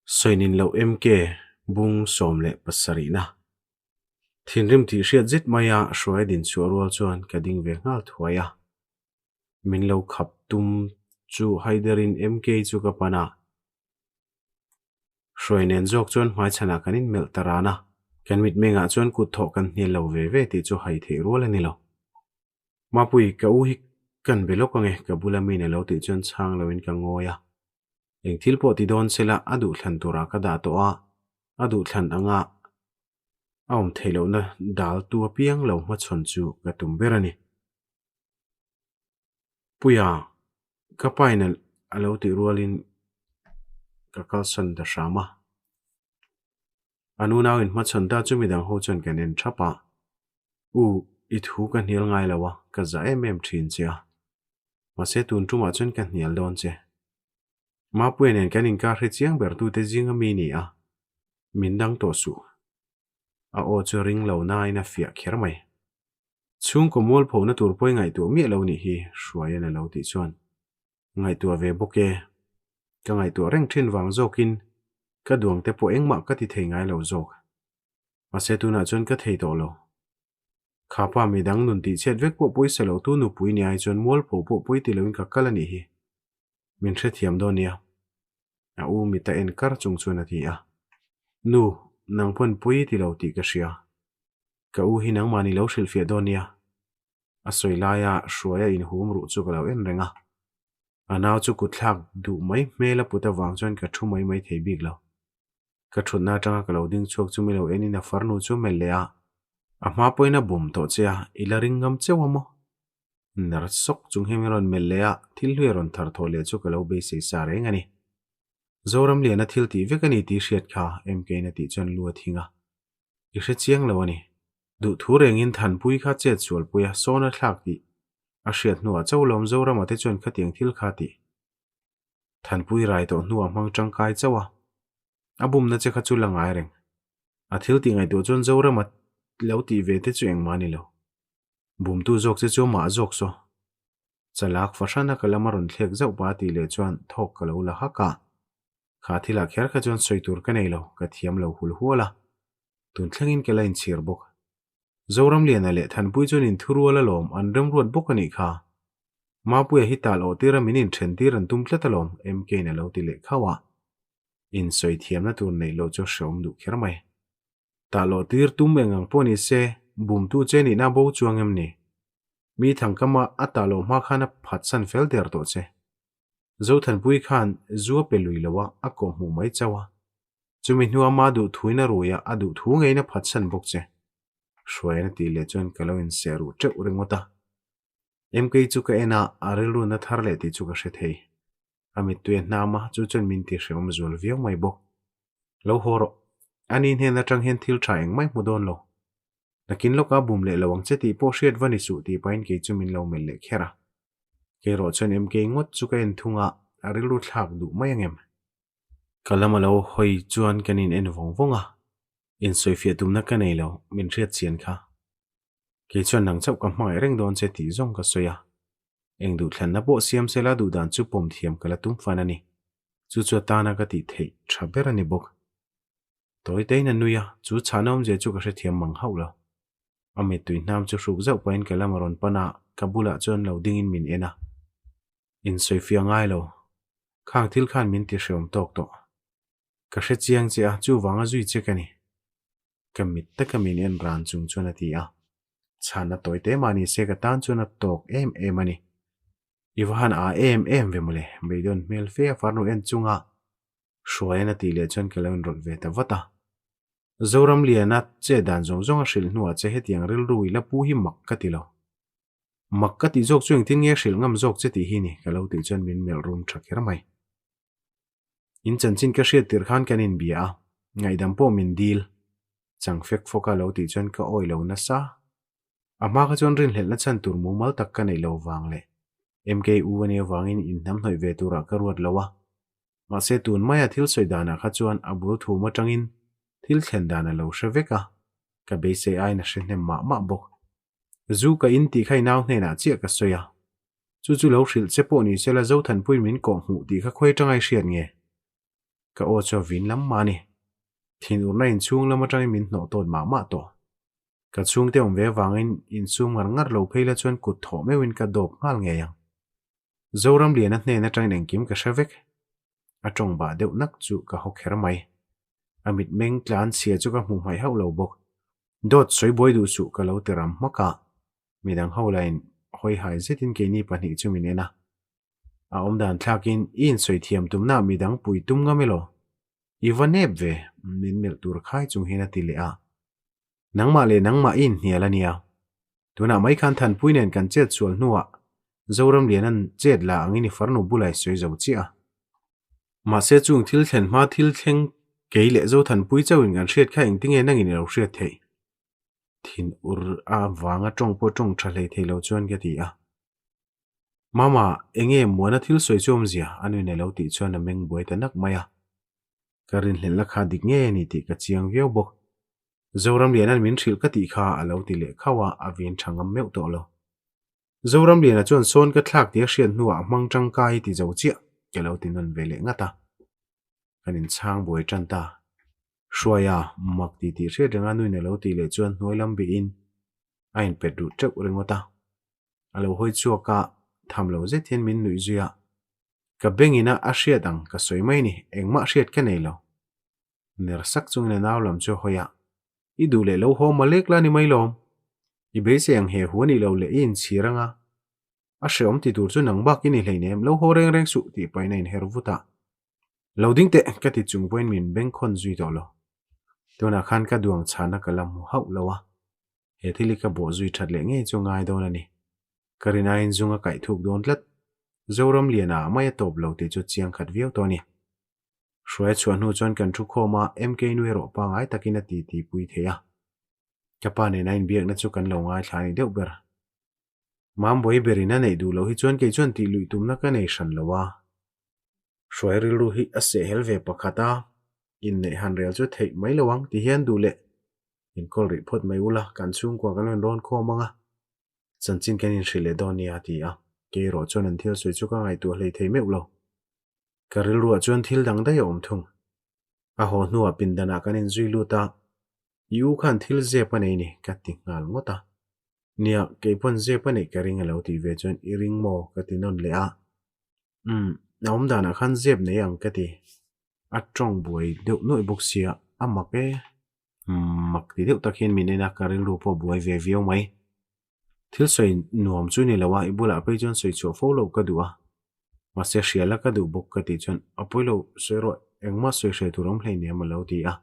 Sawinin loh MK bung 17 na. Thinrim tih hriat zet maia hruai din chhuah rual chuan ka ding ve nghal thuai a. Min lo khap tum chu haiderin MK chu ka pan a. Hruai nen zawk chuan hmaichhanah kan inmelh ta ran a. Kan mitmengah chuan kut thawh kan hnial lo ve ve tih chu hai theih rual a ni lo. Mapui, ka u hi kan be lawk ange, ka bula mi na lo tih chuan chhang loin ka ngawi a. Eng thil pawh ti dawn sela a duhthlan turah ka dah tawh a, a duhthlan anga a awm theih lohna dal tu apiang lo hmachhawn chu ka tum ber a ni. Puia, ka pain a lo tih rualin ka kalsan ta hram a. A nunauin hmachhawn ta chu midang ho chuan kan en thap a. U, i thu ka hnial ngai lo a, ka za em em thin che a. Mahse tun tumah chuan ka hnial dawn che. Mapuia nen kan inkar hre chiang ber tute zinga mi ni a, min dang tawh suh. A aw chu ring lo nain a fiah kher mai. Chhungkaw mualphona tur pawi ngaihtuah miah lo nih hi Hruaian a lo tih chuan ngaihtuah ve bawk e. Ka ngaihtuah reng thin vang zawkin ka duangte pawh engmah ka ti thei ngai lo zawk. Mahse tunah chuan ka thei tawh lo. Kha pa midang nun tihchhiat vek pawh pawisa lo tu nupui ni ai chuan mualpho pawh pawi ti loin ka kal a nih hi. Min hrethiam dawn nia. A u mita en kar chung chuan a ti a. Nu, nang pawn pawi ti lo tih ka hria. Ka u hi nangmah ni lo hrilhfiah dawn nia. A sawi laia hruaia inhum ruh chu ka lo en reng a. A nau chu kutthlak duh mai hmel a put avang chuan ka thu mai mai thei bik lo. Ka thutna atanga ka lo ding chhuak chu mi lo enin a farnu chu melh leh a, A hma pawhin a bum tawh che a, i la ring ngam cheuh a maw? Ner sawk chung hian min rawn melh leh a, thil hlui a rawn thar thawh leh chu ka lo beisei sa reng a ni. Zoramliana thil tih vek a ni tih hriat kha MK-in a tih chuan lu a thing a. I hre chiang lo a ni. Duhthu rengin Thanpui kha chet sualpui a, sawn a thlak tih a hriat hnuah Cholawm Zorama te chuan khatiang thil kha tih Thanpui rai tawh hnuah hmang tangkai chauh a, a bumna che kha chu la ngai reng. A thil tih ngaihtuah chuan Zorama lo tih ve te chu engmah a ni lo. Bumtu zawk che chu amah zawk saw. Chalak fahran a ka lam a rawn thlek zauh pa tih leh chuan thawk ka lo la hak a. Kha thilah kher kha chuan sawi tur ka nei lo, ka thiam lo hul hual a. Tun thlengin ka la inchhir bawk. Zoramliana leh Thanpui chuan inthurual alawm an remruat bawk a nih kha. Mapuia hi tal awh tira min inthen tir an tum tlat alawm, MK-in a lo ti leh khauh a. Insawi thiamna tur neih loh chu hreawm duh kher mai. Tah loh tir tum eng ang pawh ni se, bumtu che nihna bo chuang em ni? Mi thangkama a tah loh hma khan a phatsan fel der tawh che. Zothanpui khan zu a pe lui lo a, a kawh hmuh mai chauh a. Chumi hnua ma duh thuin a rui a, a duh thu ngeiin a phatsan bawk che. Hruaiin a tih leh chuan ka lo inseh ruh teuh ringawt a. MK chu ka en a, a rilru na thar leh tih chu ka hre thei. A mittui a hnam a, chu chuan min ti hrehawm zual viau mai bawk. Lo haw rawh. Ani hnen atang hian thil tha engmah i hmu dawn lo. Nakin lawka bum leh lo ang che tih pawh hriat va ni suh tih pahin kei chu min lo melh leh kher a. Kei rawh chuan MK ngawt chu ka en thung a, a rilru thlak duh mai angem? Ka lam a lo hawi chuan kan in en vawng vawng a, insawifiah tumna ka nei lo, min hriat chian kha. Kei chuan nang chauh ka hmangaih reng dawn che tih zawng ka sawi a. Eng duhthlanna pawh siam sela duhdan chu pawm thiam ka la tum fan a ni. Chu chu atana ka tih theih tha ber a ni bawk. Tawi tein a nui a, chu chhahna awmzia chu ka hrethiam mang hauh lo. A mittui hnam chu hruk zauh pahin ka lam a rawn pan a, ka bulah chuan lo dingin min en a. Insawifiah ngai lo. Khang thil khan min ti hreawm tawk tawh. Ka hre chiang che a, chuvanga zui che ka ni. Ka mit taka min en ran chung chuan a ti a. Chhanna tawi te mah ni se ka tan chuan a tawk em em a ni. I va han a em em ve mawle, beidawn hmel fe a farnu en chunga Hruaian a tih leh chuan ka lo inrawlh ve ta vat a. Zoramliana che dan zawng zawng a hrilh hnuah che hetiang rilru i la pu hi mak ka ti lo. Mak ka tih zawk chu engtin nge hrilh ngam zawk che tih hi ni ka lo tih chuan min melh rum tha kher mai. In chanchin ka hriat tirh khan kan inbia a, ngaihdam pawh min dil. Chang fek fawk a lo tih chuan ka awi lo nasa. A hma kha chuan rinhlelhna chhan tur mumal tak ka neih lo vang leh MKU a nih avangin inhnamhnawih ve turah ka ruat lo a. Mahse tun maia thil sawi danah kha chuan a bul thum atangin thil thlen dan a lo hre vek a, ka beisei aiin a hre hnem mah mah bawk. Zu ka in tih kha i nau hnenah chiah ka sawi a. Chu chu lo hrilh che pawh ni sela Zothanpui min kawh hmuh tih kha khawi atanga i hriat nge? Ka aw chu a vin lam mah a ni. Thinurna inchhung lam atangin min hnawh tawt mah mah tawh. Ka chhungte awm ve avangin insum ngar ngar lo phei la chuan kut thawh meuhin ka dawp nghal ngei ang. Zoramliana hnen atangin engkim ka hre vek. A tawng bah deuh nak chu ka haw kher mai. A mitmeng tlan chhia chu ka hmu hmaih hauh lo bawk. Dawt sawi buai duh suh ka lo ti ram hmak a. Midang ho lain hawi hai zetin keini pahnih chu min en a. A awmdan thlakin i insawi thiam tumna midang pui tum ngam elaw? I va nep ve, min melh tur khai chung hian a ti leh a. Nangmah leh nangmah i inhnial a nia. Tunah mai khan Thanpui nen kan chet sual hnuah Zoramliana'n chet la angin i farnu bulah i sawi zo chiah a. Mahse chung thil thlen hma thil thleng kei leh Zothanpui chauhin kan hriat kha engtinge nangin i lo hriat theih? Thin ur a vanga tawng pawh tawng tha hlei thei lo chuan ka ti a. Mama, enge Muana thil sawi chu awmzia? A nuin a lo tih chuan a meng buai ta nak mai a. Ka rinhlelhna kha dik ngei a ni tih ka chiang viau bawk. Zoramliana'n min hrilh ka tih kha a lo ti leh khauh a, a vin tha ngam meuh tawh lo. Zoramliana chuan sawn ka thlak tih a hriat hnuah a hmang tangkai hi ti zo chiah ka lo ti nawn ve leh ngat a. Kan inchhang buai tan ta. Hruaia, mak ti tih hriat renga nuin a lo tih leh chuan hnuai lam bihin a inpet ruh teuh ringawt a. A lo hawi chhuak a, tham lo zet hian min nuih zui a. Ka bengin a a hriat ang ka sawi mai ni, engmah hriat ka nei lo. Ner sak chungin a nau lam chu a hawi a, I duh leh lo haw ma lek la ni mai lawm. I beisei ang he hu a nih loh leh i inchhir anga. A hreawm ti tur chu nang bak i ni hleinem, lo haw reng reng suh tih pahin a inher vut a. Lo ding teh ka ti chung pawhin min bengkhawn zui tawh lo. Tunah khan ka duang chhana ka la hmu hauh lo a. He thil hi ka bawh zui that leh ngei chu ngai dawn a ni. Ka rin aiin zung a kaih thuk dawn tlat. Zoram liana ah mai a tawp lo tih chu chiang khat viau tawh a ni. Hruai a chhuah hnu chuan kan thu khawm a, MK nu erawh pangai takin a ti ti pui thei a. Ka pa nena inbiakna chu kan lo ngaithla a ni deuh ber. Mambawi berin a neih duh loh hi chuan kei chuan tih luih tumna ka nei hran lo a. Hruai rilru hi a sehhel ve pakhat a, inneih han rel chu theih mai lo ang ti hian duh leh inkawl rih phawt mai ula, kan chhungkua kan rawn rawn khawm ang a, chanchin kan inhrilh leh dawn nia a ti a, kei erawh chuan an thil sawi chu ka ngaihtuah hlei thei meuh lo. Ka rilruah chuan thil dang daih a awm thung. A haw hnuah pindanah kan inzui lut a, I u khan thil zep a nei ni ka ti nghal ngawt a. Nia, kei pawn zep a neih ka ring a lo tih ve chuan i ring maw ka ti nawn leh a. Umm, a awm danah khan zep nei ang ka ti. A tawng buai deuh nuaih bawk sia, a mak e. Mak ti deuh tak hian min en a, ka rilru pawh buai ve viau mai. Thil sawi nuam chu ni lo a, i bulah phei chuan sawi chhuah fo loh ka duh a. Mahse hria la ka duh bawk ka tih chuan a pawi lo sawi rawh engmah sawi hre tur awm hleinem a lo ti a.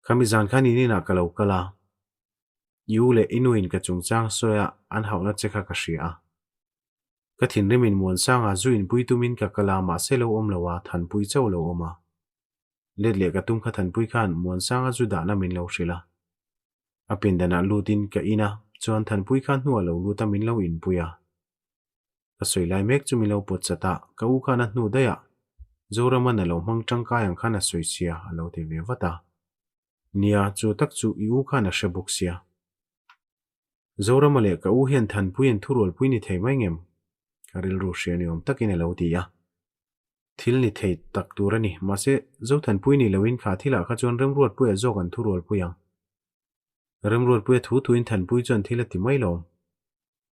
Khami zan khan in inah ka lo kal a, i u leh i nuin ka chungchang sawi a an hauhna che kha ka hria a. Ka thinrimin Muansanga zu inpui tumin ka kal a mahse lo awm lo a, Thanpui chauh lo awm a. Let leh ka tum kha Thanpui khan Muansanga zu dahna min lo hrilh a. A pindanah lutin ka in a, chuan Thanpui kha hnuah lo lut a min lo inpui a. Ka sawi lai mek chu min lo pawt chat a, ka u khan a hnu daih a, Zoraman a lo hmang tangkai ang khan a sawi sia a lo ti ve vat a. Nia, chu tak chu i u khan a hre bawk sia. Zorama leh ka u hian Thanpui an thurualpui ni thei mai ngem? Ka rilru hria ni awm takin a lo ti a. Thil ni thei tak tur a ni, mahse Zothanpui ni loin kha thilah kha chuan Remruatpuia zawk an thurualpui ang. Remruatpuia thu thuin Thanpui chuan thil a ti mai lawm.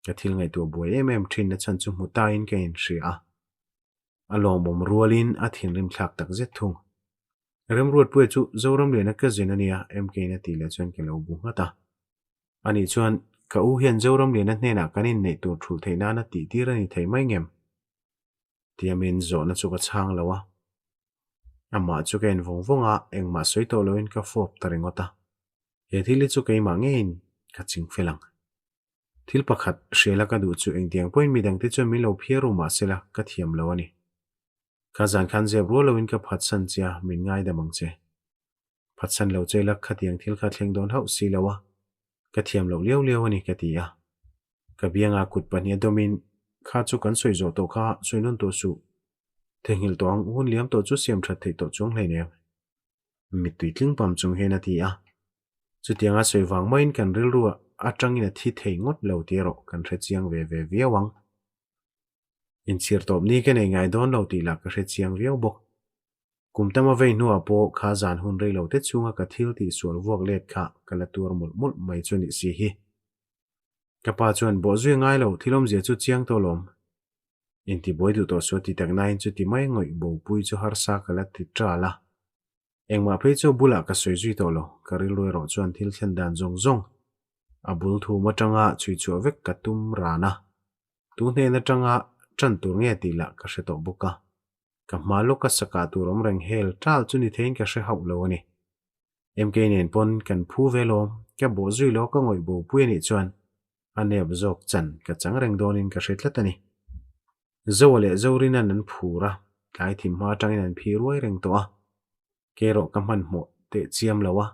Ka thil ngaihtuah buai em em thin na chhan chu hmu tain ka inhria a. A lawmawm rualin a thinrim thlak tak zet thung. Remruatpuia chu Zoramliana cousin a nia, MK-in a tih leh chuan ka lo bu nghat a. Ani chuan, Ka u hian Zoramliana hnenah kan inneih tur thulh theih nana tih tir a ni thei mai ngem? Tia min zawhna chu ka chhang lo a. Amah chu ka en vawng vawng a, engmah sawi tawh loin ka fawp ta ringawt a. He thil hi chu keimah ngeiin ka ching fel ang. Thil pakhat hriala ka duh chu engtiang pawhin midangte chuan min lo phiar u mah sela ka thiam lo a ni. Kha zan khan zep rual loin ka phatsan che a, min ngaidam ang che. Phatsan lo che la khatiang thil kha thleng dawn hauh si lo a, ka thiam loh liau liau a ni ka ti a. Ka bianga kut pahnih a dawmin, Kha chu kan sawi zawh tawh kha sawi nawn tawh suh. Theihnghilh tawh ang, hun liam tawh chu siam that theih tawh chuang hleinem. Mittui tling pam chung hian a ti a. Chutianga sawi vang maiin kan rilru atangin a thi thei ngawt lo tih erawh kan hre chiang ve ve viau ang. Inchhir tawp ni ka nei ngai dawn lo tih lah ka hre chiang viau bawk. Kum tam a vei hnuah pawh kha zan hun rei lo te chhunga ka thil tih sual vuak let kha ka la tuar mawlh mawlh mai chu nih si hi. Ka pa chuan bawh zui ngai lo thil awmzia chu chiang tawh lawm. Intibuai duh tawh suah ti tak nain chuti mai ngawih bopui chu harsa ka la ti ṭal a. Engmah phei chu a bulah ka sawi zui tawh lo, ka rilru erawh chuan thil thlen dan zawng zawng a bul thum aṭanga chhui chhuah vek ka tum ran a. Tu hnen aṭanga ṭan tur nge tih lah ka hre tawh bawk a. Ka hma lawka sakah tur awm reng hel ṭal chu ni theiin ka hre hauh lo a ni. MK nen pawn kan phu ve lawm, ka bawh zui lo ka ngawih bopui a nih chuan a nep zawk chan ka chang reng dawnin ka hre tlat a ni. Zoa leh Zorina'n an phur a, tlai thim hma atangin an phi ruai reng tawh a. Kei erawh ka hmanhmawh teh chiam lo a,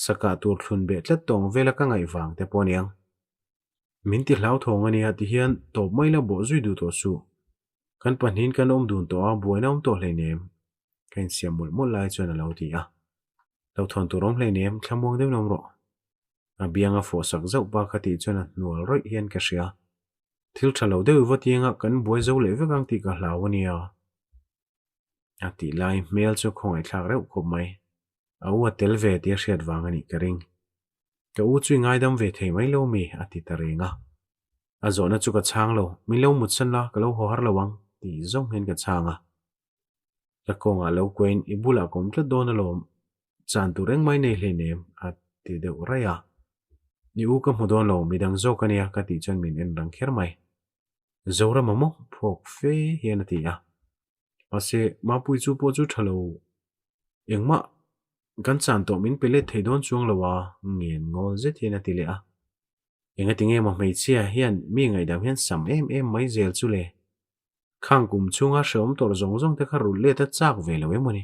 sakah tur thlun beh tlat tawng vela ka ngaih vang te pawh a niang. Min ti hlauthawng a nia tihian tawp mai la bawh zui duh tawh suh. Kan pahnihin kan awm dun tawh a, buaina awm tawh hleinem. Ka insiam mawlh mawlh lai chuan a lo ti a. Hlauhthawn tur awm hleinem, thlamuang deuhin awm rawh. A bianga fawh sak zauh pa kha tih chuan a hnual rawih hian ka hria. Thil tha lo deuh va tianga kan buai zo leh vek ang tih ka hlau a nia. A tih lai hmel chu khawngaihthlak reuh khawp mai. A u a tel ve tih a hriat vang a nih ka ring. Ka u chu i ngaidam ve thei mai lo mi? a ti ta reng a. A zawhna chu ka chhang lo, min lo mutsan la, ka lo haw har lo ang tih zawng hian ka chhang a. Ka kawngah lo kuain i bulah ka awm tlat dawn alawm, chan tur engmah i nei hleinem a ti deuh raih a. I u ka hmu dawn lo, midang zawk a nia ka tih chuan min en rang kher mai. Zorama maw phawk fe hian a ti a. Mahse, Mapui chu pawh chu tha lo engmah kan chan tawh min pe let thei dawn chuang lo a, ngen ngawl zet hian a ti leh a. Engati nge maw hmeichhia hian mi ngaihdam hian sam em em mai zel chu le? Khang kum chhunga hrehawm tawrh zawng zawng te kha rulh let a chak ve lo em aw ni?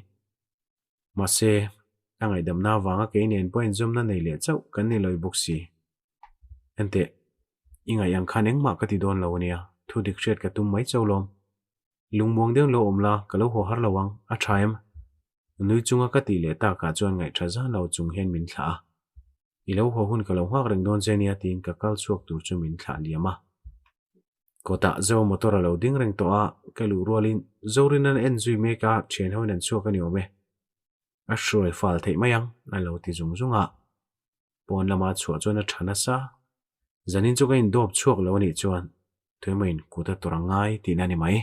Mahse, a ngaihdamna avanga kei nen pawh inzawmna nei leh chauh kan ni lawi bawk si. Enteh, i ngaih ang khan engmah ka ti dawn lo ania, thu dik hriat ka tum mai chauh lawm. Lungmuang deuh lo awm la, ka lo haw har lo ang, a tha em? Nui chunga ka tih leh takah chuan ngaihṭha zan lo chung hian min thlah a. I lo haw hun ka lo nghak reng dawn che ania tiin ka kal chhuak tur chu min thlah liam a. Kawtah Zo motor a lo ding reng tawh a, ka luh rualin Zorin an en zui mek a, thian hoin an chhuak a ni awm e. A hruai fal theih mai ang, a lo ti zung zung a. Pawn lama chhuah chuan a tha nasa. Zanin chu ka indawp chhuak lo a nih chuan tuemain kut a tawrh a ngai tihna a ni mai.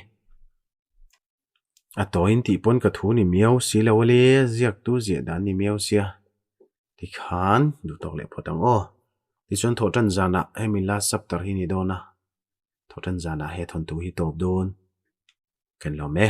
A tawiin tih pawn ka thu ni miau si lo a le, ziaktu ziah dan ni miau sia. Tikhan duh tawk leh phawt ang aw. Tichuan thawhtan zanah hemi last chapter hi ni dawn a, thawhtan zanah he thawnthu hi tawp dawn. Kan lawm e.